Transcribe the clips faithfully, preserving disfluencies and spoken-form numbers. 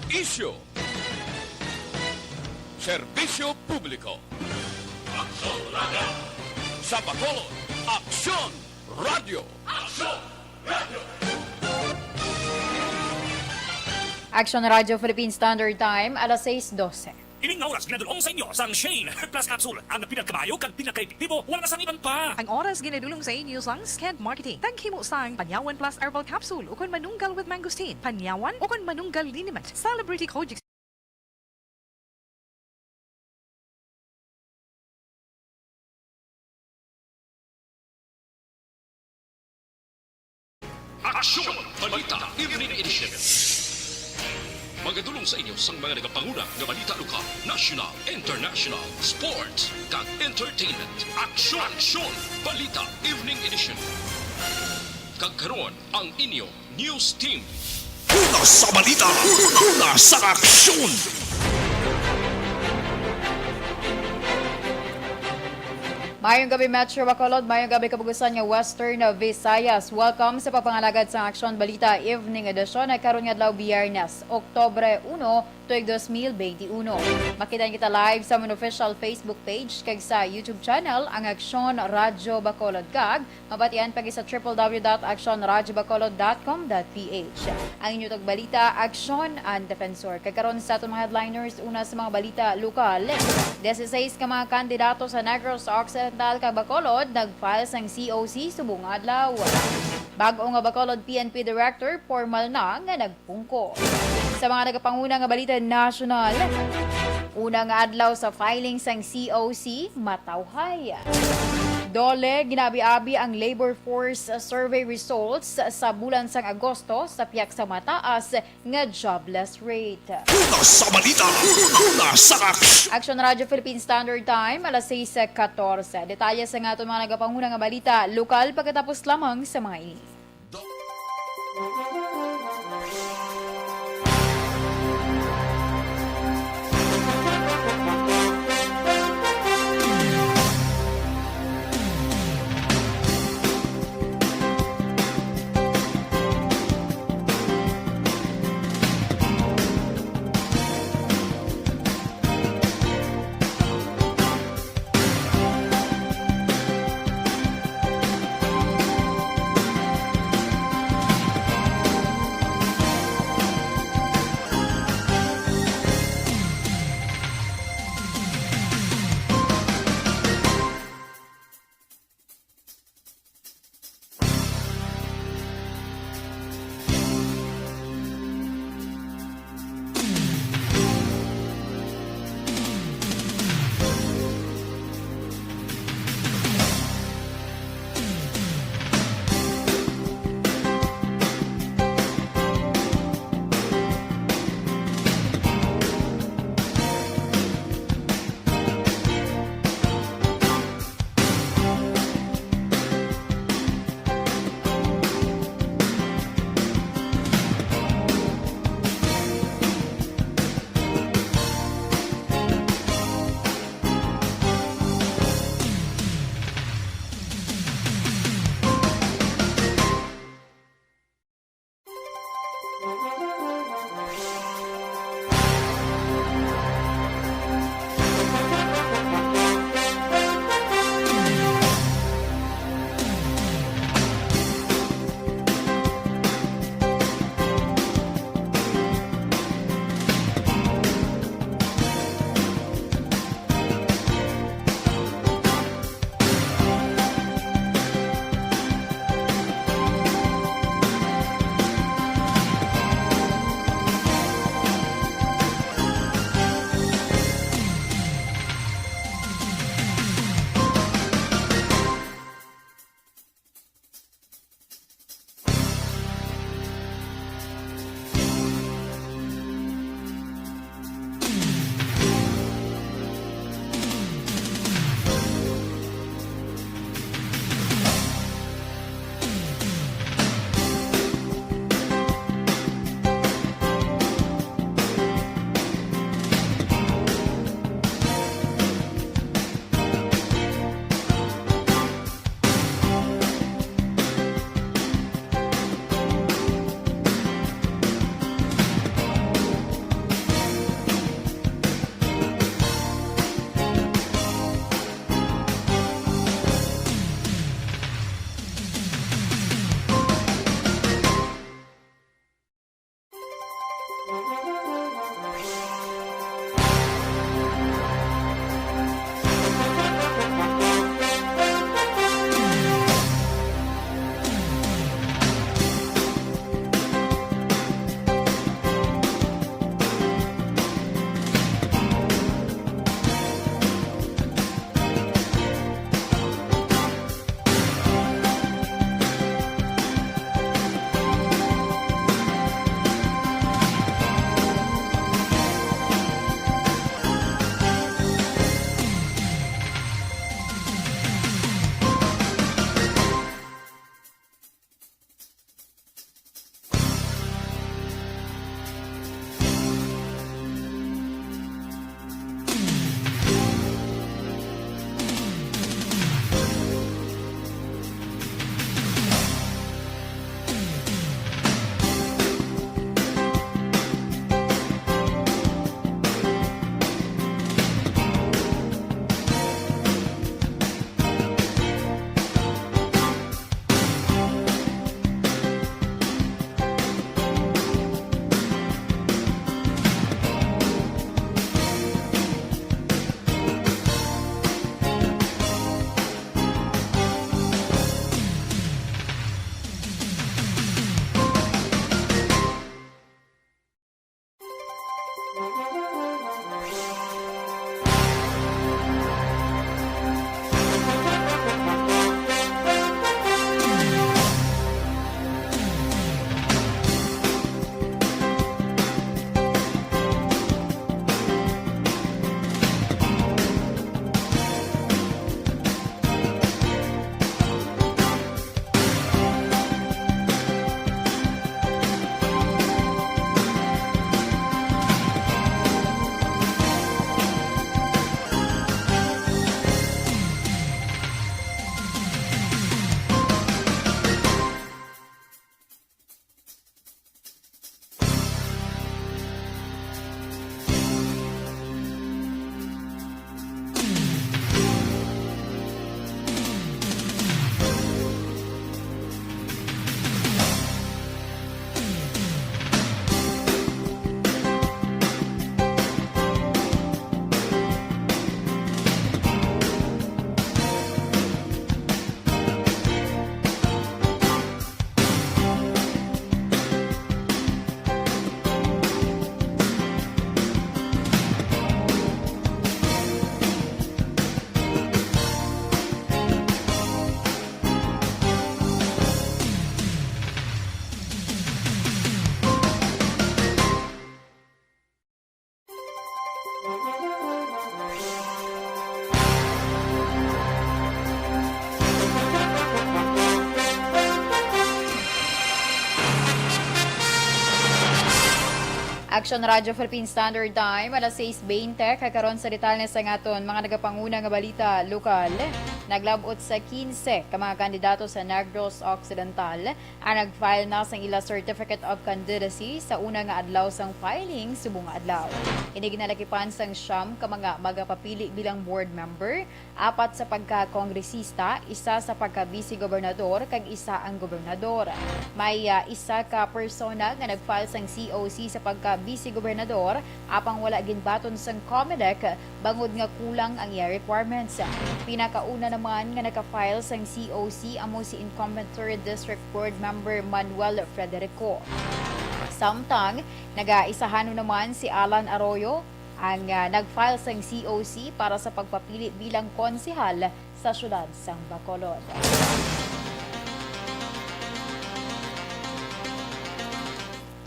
Isyu. Serbisyo publiko. Aksyon Radio. Sa Bacolod, Aksyon Radio. Aksyon Radio. Aksyon Radio Philippine Standard Time, alas sais dose. Ining nga oras ginadul-ong sa inyo sang Shane Heart Plus Capsule, ang pinakabayo kag pinakaepektibo, wala na sang iban pa. Ang oras ginadul-ong sa inyo sang Sked Marketing. Taghimo sang Panyawan Plus Herbal Capsule ukon Manunggal with Mangosteen, Panyawan ukon Manunggal Liniment, Celebrity Kojic. Aksyon! Balita Evening Edition. Magadul-ong sa inyo sang mga nagapanguna nga balita lokal, national, international, sports, kag entertainment. Aksyon! Aksyon! Balita Evening Edition. Kag karon, ang inyo news team. Una sa balita, una sa aksyon. Mayong gabi, Metro Bacolod. Mayong gabi, kabug-usan nga Western Visayas. Welcome sa pagpangalagad sa Aksyon Balita Evening Edition, ay karon nga adlaw, Biyernes, Oktubre uno, tuig dos mil benti uno. Makita kita live sa amon official Facebook page kag sa YouTube channel, ang Aksyon Radyo Bacolod, kag mabatian pa gid sa triple W dot aksyon radyo bacolod dot com dot P H. Ang inyo tagbalita, Aksyon and Defensor. Kag karon sa aton mga headliners, una sa mga balita lokal. Dieciséis ka mga kandidato sa Negros Occidental kag Bacolod nag-file sang C O C subong adlaw. Bag-o nga Bacolod P N P Director, formal na nga nagpungko. Sa mga nagapanguna nga balita nasyonal, una nga adlaw sa filing sang C O C, matawhay. DOLE, ginabi-abi ang labor force survey results sa bulan sang Agosto sa pihak sa mataas nga jobless rate. Una sa balita, una sa aksyon. Aksyon Radyo Philippine Standard Time, alas sais katorse. Detalye sa nga aton mga nagapanguna nga balita lokal pagkatapos lamang sa mga ini. Action Radio Philippine Standard Time, alas sais bente. Kag karon sa detalye sa aton mga nagapanguna nga balita lokal. Naglab-ot sa quince ka mga kandidato sa Negros Occidental ang nag-file na sang ila Certificate of Candidacy sa una nga adlaw sang filing subong nga adlaw. Ini ginalakipan sang siyam ka mga magapapili bilang board member, apat sa pagka-kongresista, isa sa pagka-vice-gobernador, kag isa ang gobernador. May, ah, isa ka persona nga nag-file sang C O C sa pagka-vice-gobernador, apang wala ginbaton sang Comelec bangod nga kulang ang iya requirements. Pinakauna naman nga naka-file sang C O C amo si incumbent third District Board Member Manuel Frederico. Samtang, nagaisahanon naman si Alan Arroyo, ang, ah, nag-file sang C O C para sa pagpapili bilang konsehal sa siyudad sang Bacolod.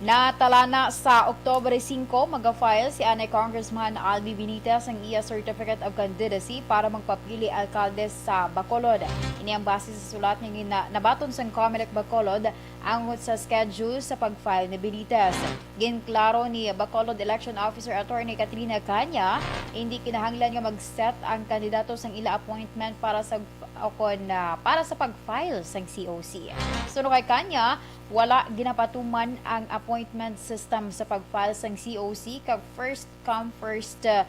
Natalana sa Oktubre singko, maga-file si anay Congressman Albi Benitez ang iya Certificate of Candidacy para magpapili alkalde sa Bacolod. Ini ang base sa sulat nga gina-, nabaton sang Comelec Bacolod angot sa schedule sa pag-file ni Benitez. Ginklaro ni Bacolod Election Officer Attorney Katrina Caña, hindi kinahanglan nga mag-set ang kandidato sang ila appointment para sa, o kon, ah, para sa pag-file sang C O C. Suno kay Caña, wala ginapatuman ang appointment system sa pag-file sang C O C kag first come, first, ah,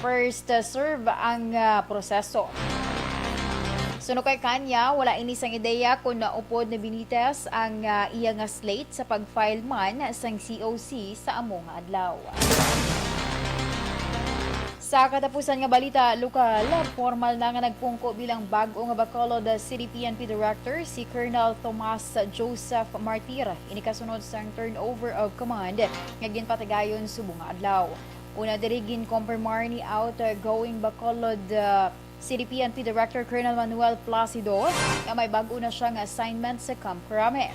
first, ah, serve ang, ah, proseso. Suno kay Kanya, wala ini sang ideya kon naupod ni Benitez ang, ah, iya nga slate sa pag-file man sang C O C sa amo nga adlaw. Sa katapusan nga balita lokal, formal na nga nagpungko bilang bag-o nga Bacolod City P N P Director si Colonel Tomas Joseph Martir. Ini kasunod sang turnover of command nga ginpatigayon subong nga adlaw. Una diri, ginkompirmar ni outgoing Bacolod, ah, City P N P Director Colonel Manuel Placido nga may bag-o na siya nga assignment sa Camp Crame.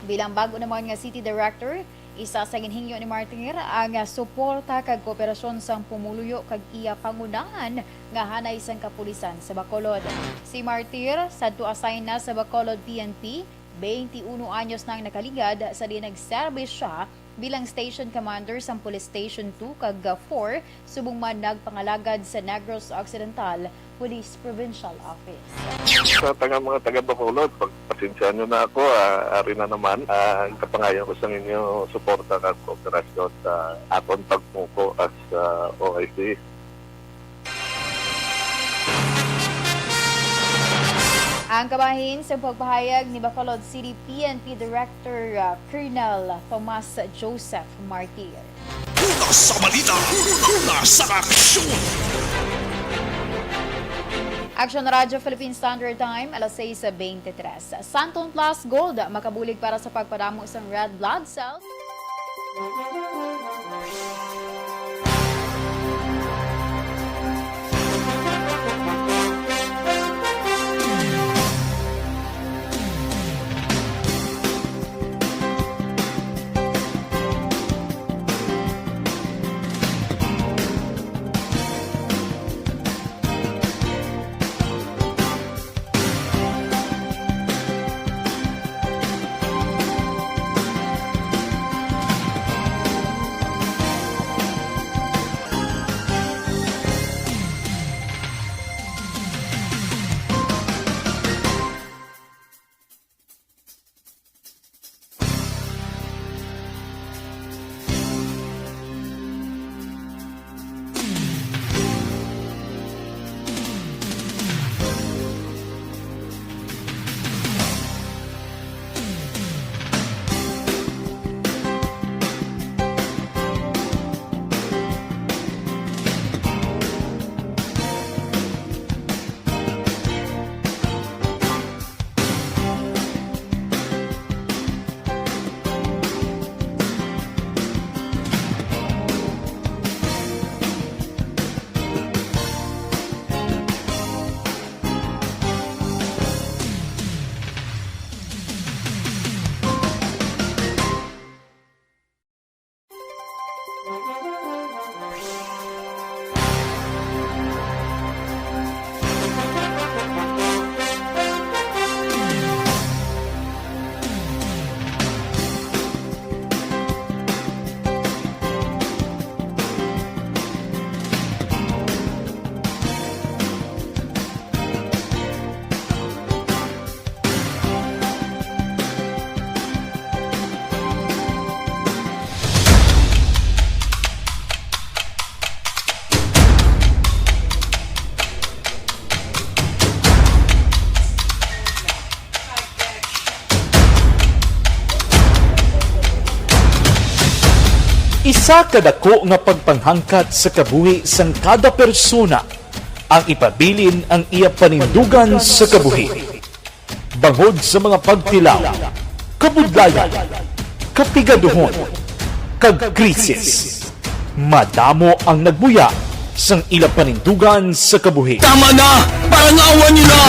Bilang bag-o naman nga City Director, isa sa ginhingyo ni Martir ang suporta kag kooperasyon sang pumuluyo kag iya pangunahan nga hanay sang kapulisan sa Bacolod. Si Martir, sadto assign na sa Bacolod P N P, twenty-one anyos na ang nakaligad sa diin nagserbis siya bilang Station Commander sang Police Station two kag four, subong man nagpangalagad sa Negros Occidental Police Provincial Office. Sa taga, mga taga Bacolod, pagpasensya nyo na ako, ah, ari na naman, ah, kapangayo ko sa inyo suporta kag kooperasyon sa aton pagpungko as, ah, O I C. Ang kabahin sa pagpahayag ni Bacolod City P N P Director, uh, Colonel Tomas Joseph Martir. Una sa balita, una sa aksyon. Action Radyo Philippine Standard Time, alas sais beintitrés. Santon Plus Gold, makabulig para sa pagpadamo sang red blood cells. Isa ka dako nga pagpanghangkat sa kabuhi sang kada persona ang ipabilin ang iya panindugan sa kabuhi. Bangod sa mga pagtilaw, kabudlayan, kapigaduhon, kag krisis, madamo ang nagbuya sang ila panindugan sa kabuhi. Tama na! Parangawan niyo na!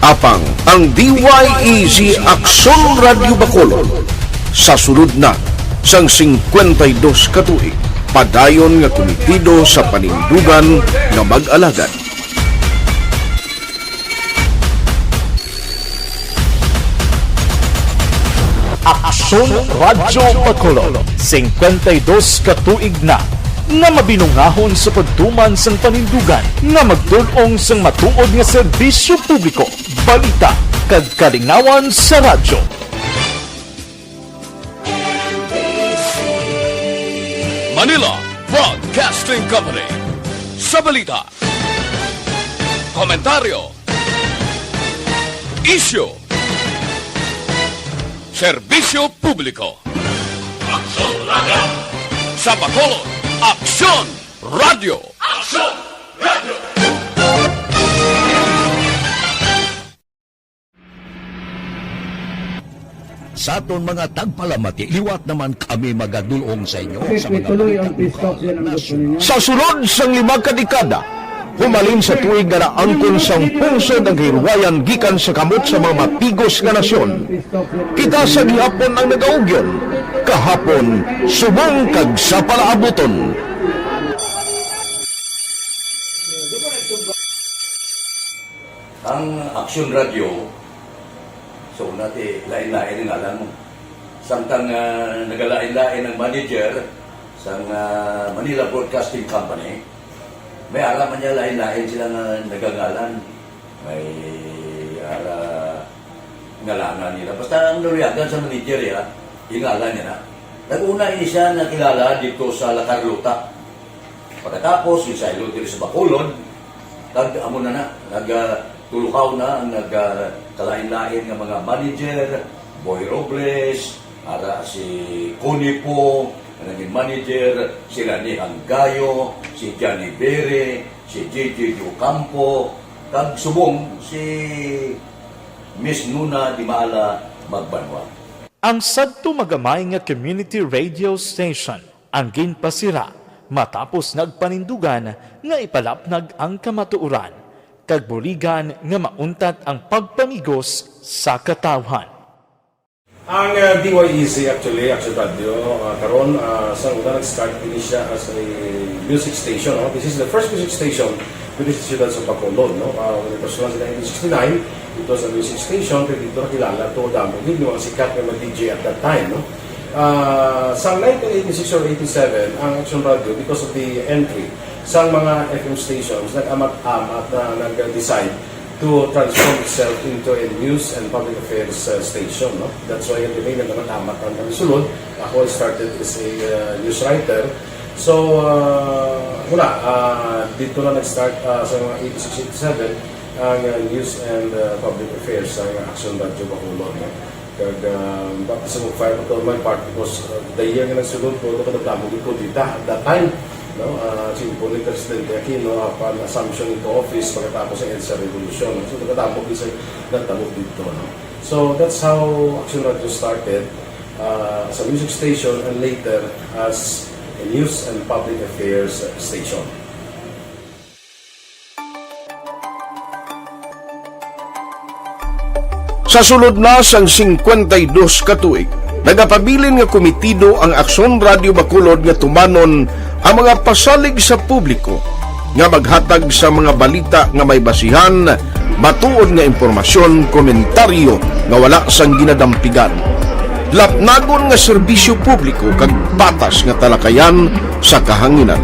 Apang ang D Y E G Aksyon Radyo Bacolod sa sulod na sang singkwenta y dos ka tuig, padayon nga kumitido sa panindugan nga mag-alagad. Aksyon Radyo Bacolod, singkwenta y dos ka tuig na nga mabinungahon sa pagtuman sang panindugan nga magtul-ong sang matuod nga serbisyo publiko. Balita kag kalingawan sa radyo. Manila Broadcasting Company. Sa balita, komentaryo, isyu, serbisyo publiko. Aksyon Radio. Sa Bacolod, Aksyon Radio. Aksyon Radio. Sa aton mga tagpalamati, liwat naman kami magadulong sa inyo sa mga balita lokal, nasyonal. Sa sulod sang lima ka dekada, humalin sa tuig nga naangkon sang pungsod ang kahilwayan gikan sa kamot sa mga mapigos nga nasyon, kita sa gihapon ang nagaugyon, kahapon, subong kag sa palaabuton. Ang Aksyon Radio, so, una ti, lain-lain ang ngalan mo. Samtang, ah, nagalain-lain ang manager sang, ah, Manila Broadcasting Company, may ara man niya lain-lain sila nga nagangalan. May ara ngalanan nila. Basta ang naluyagan sa manager, ya, ingalan niya na. Nag-una ini siya nakilala dito sa La Carlota. Pagkatapos, yung saylo diri sa Bacolod, kag amo na na, nag, ah, tulukaw na ang nag, ah, kalain-lain nga mga manager, Boy Robles, ara si Connie Po, nga naging manager, si Rani Hanggayo, si Johnny Bere, si J J Ocampo, kag subong si Miss Nuna Dimala Magbanwa. Ang sadto magamay nga community radio station ang ginpasira matapos nagpanindugan nga ipalapnag ang kamatuoran kag buligan nga mauntat ang pagpamigos sa katawhan. Ang, uh, D Y E Z, actually, Action Radio, uh, karon, uh, sa una nag-start ini siya as a music station, no? This is the first music station diri sa siyudad sa Bacolod, no? Uh, when it was launched in nineteen sixty-nine, it was a music station, pero dito nakilala to damo gid yung mga sikat nga mga D J at that time, no? Uh, sa nineteen eighty-six or eighty-seven, ang Action Radio, because of the entry sa mga F M stations, nag-amat-amat na nag-decide to transform itself into a news and public affairs, uh, station, no? That's why, ang name naman, Amat ang kami sulod. Ako, I started as a, uh, news writer. So, uh, wala, uh, dito na nag-start, uh, sa mga eighty-six, eighty-seven, ang, uh, news and, uh, public affairs sa Action Radio Bacolod, no? Kag, um, baptism of fire ko on my part because, uh, the year nga nagsulod ko, ito kadamo gid kudeta at that time, no? Uh, simple ni Presidente Aquino, apan assumption into office pagkatapos sa EDSA Revolution. So, kadamo gid sa nagtabo dito, no? So, that's how Action Radio started, uh, as a music station and later as a news and public affairs station. Sa sulod na sang singkwenta y dos ka tuig, nagapabilin nga komitido ang Aksyon Radio Bacolod nga tumanon ang mga pasalig sa publiko nga maghatag sa mga balita nga may basihan, matuod nga impormasyon, komentaryo nga wala sang ginadampigan, lapnagon nga serbisyo publiko kag patas nga talakayan sa kahanginan.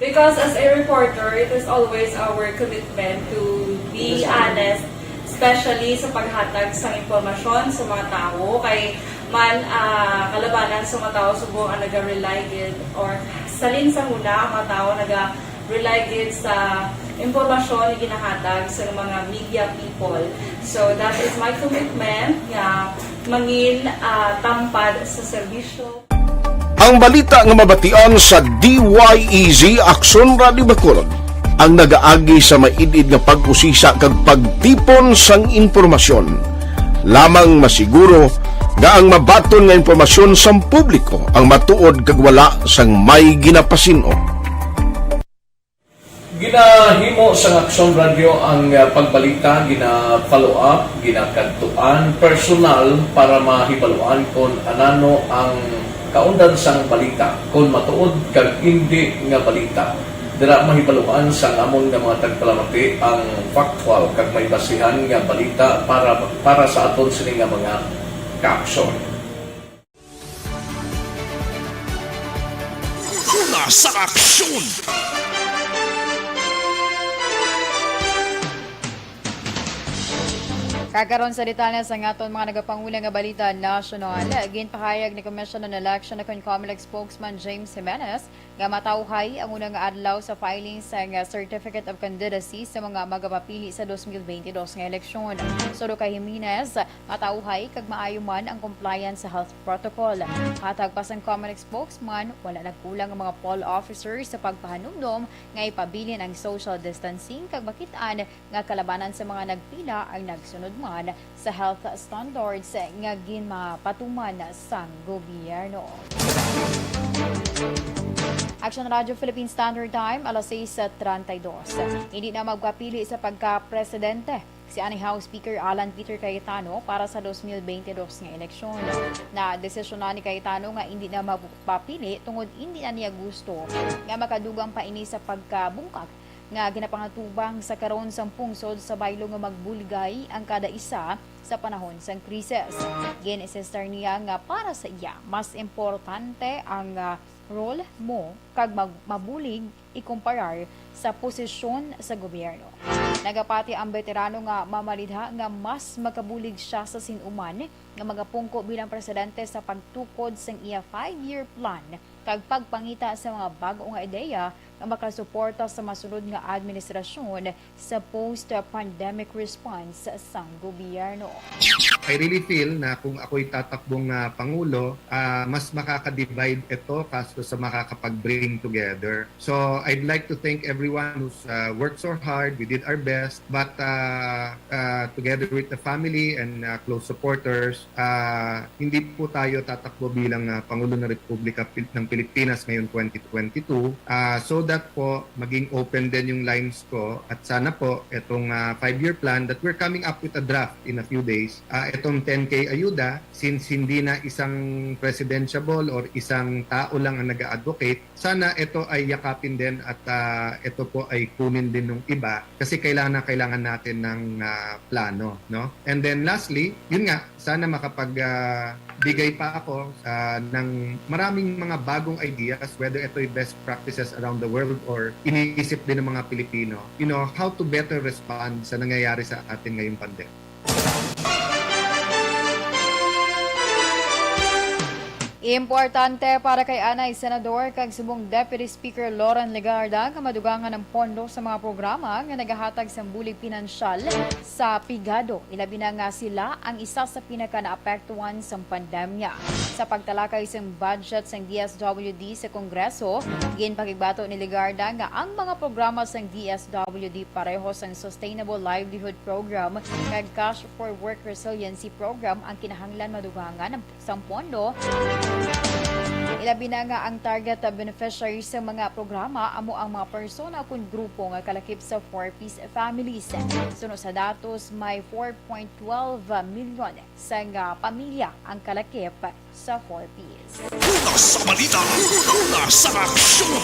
Because as a reporter, it is always our commitment to be honest, especially sa paghatag sang impormasyon sa mga tawo. Kay man, ah, kalabanan sa mga tawo subong ang naga-rely gid, or salin sa huna ang mga tawo naga-rely gid sa impormasyon nga ginahatag sa mga media people. So that is my commitment nga mangin, ah, tampad sa serbisyo. Ang balita nga mabatian sa D Y E Z Aksyon Radio Bacolod ang nagaagi sa maid-id nga pag-usisa kag pagtipon sang impormasyon. Lamang masiguro nga ang mabaton nga impormasyon sang publiko ang matuod kag wala sang may ginapasin-o. Ginahimo sang Aksyon Radio ang, ah, pagbalita, gina-follow up, ginakadtuan personal para mahibaluan kon anano ang kaundan sang balita, kon matuod kag indi nga balita. Dira mahibaluan sang amon nga mga tagpalamati ang factual kag may basihan nga balita para, para sa aton sini nga mga kaaksyon. Una sa aksyon. Kag karon sa detalye sa aton mga nagapanguna nga balita nasyonal, ginpahayag ni Commission on Election o kon Comelec spokesman James Jimenez nga matauhay ang una nga adlaw sa filing sang Certificate of Candidacy sa mga magapapili sa twenty twenty-two nga eleksyon. Suno kay Jimenez, matauhay kag maayo man ang compliance sa health protocol. Hatag pa sang Comelec spokesman, wala nagkulang ang mga poll officers sa pagpahanumdom nga ipabilin ang social distancing kag makit-an nga kalabanan sa mga nagpila ang nagsunod man sa health standards nga ginmapatuman sang gobyerno. Action Radio Philippine Standard Time, alas sais treinta y dos. Hindi na magpapili sa pagka-presidente si anay House Speaker Alan Peter Cayetano para sa twenty twenty-two nga eleksyon. Nadesisyonan ni Cayetano nga hindi na magpapili tungod hindi na niya gusto nga makadugang pa ini sa pagkabungkag nga ginapangatubang sa karon sang pungsod sa baylo nga magbuligay ang kada isa sa panahon sang krisis. Gin-insistar niya nga para sa iya, mas importante ang, ah, role mo kag mag-, mabulig ikumparar sa posisyon sa gobyerno. Nagapati ang veterano nga mamalidha nga mas makabulig siya sa sin-o man nga magapungko bilang presidente sa pagtukod sang iya five-year plan kag pagpangita sa mga bag-o nga ideya nga makasuporta sa masunod nga administrasyon sa post-pandemic response sang gobyerno. I really feel na kung ako'y tatakbong, ah, pangulo, ah, mas makaka-divide ito kaso sa makakapag-bring together. So I'd like to thank everyone who's, ah, worked so hard. We did our best, but, ah, ah, together with the family and, ah, close supporters, ah, hindi po tayo tatakbo bilang, ah, Pangulo ng Republika Pil-, ng Pilipinas ngayon twenty twenty-two. Ah, so that po maging open din yung lines ko at sana po itong, ah, five-year plan that we're coming up with a draft in a few days, ah, itong ten K ayuda, since hindi na isang presidentiable or isang tao lang ang nag-a-advocate, sana ito ay yakapin din at, ah, ito po ay kunin din ng iba kasi kailangan na kailangan natin ng, ah, plano, no? And then lastly, yun nga, sana makapag, ah, bigay pa ako, ah, ng maraming mga bagong ideas, whether ito'y best practices around the world or inisip din ng mga Pilipino, you know, how to better respond sa nangyayari sa atin ngayong pandemic. Importante para kay anay Senador kag subong Deputy Speaker Loren Legarda nga madugangan ang pondo sa mga programa nga nagahatag sang bulig pinansyal sa pigado, ilabi na nga sila ang isa sa pinaka-naapektuhan sang pandemya. Sa pagtalakay sang budget sang D S W D sa Kongreso, ginpakigbato ni Legarda nga ang mga programa sang D S W D pareho sang Sustainable Livelihood Program kag Cash for Work Resiliency Program ang kinahanglan madugangan sang pondo. Ilabi na nga ang target beneficiaries sa mga programa amo ang mga persona ukon grupo nga kalakip sa four Ps families. Suno sa datos, may four point twelve milyon sang, ah, pamilya ang kalakip sa four Ps. Una sa balita, una sa aksyon.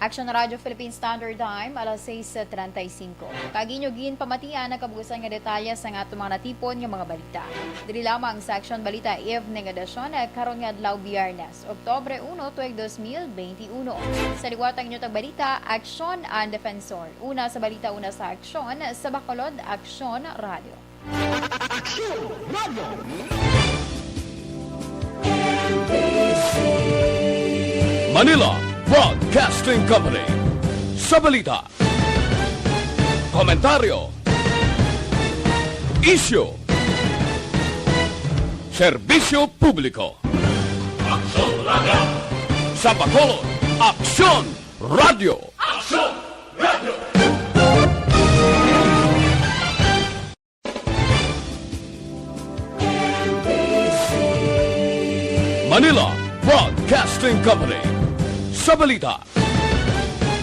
Action Radio Philippine Standard Time, alas sais treinta y cinco. Kag inyo ginpamatian ang kabuusan nga detalye sang aton mga natipon nga mga balita. Diri lamang sa Action Balita Evening Edition, eh, karon nga adlaw, Biyernes, Oktubre uno, tuig dos mil benti uno. Sa liwat ang inyo tagbalita, Aksyon and Defensor. Una sa balita, una sa aksyon, sa Bacolod, Aksyon Radio. Aksyon Radio. Manila Broadcasting Company. Sa balita, komentaryo, isyu, serbisyo publiko. Aksyon Radio. Sa Bacolod, Aksyon Radio. Aksyon Radio. Manila Broadcasting Company. Sa balita,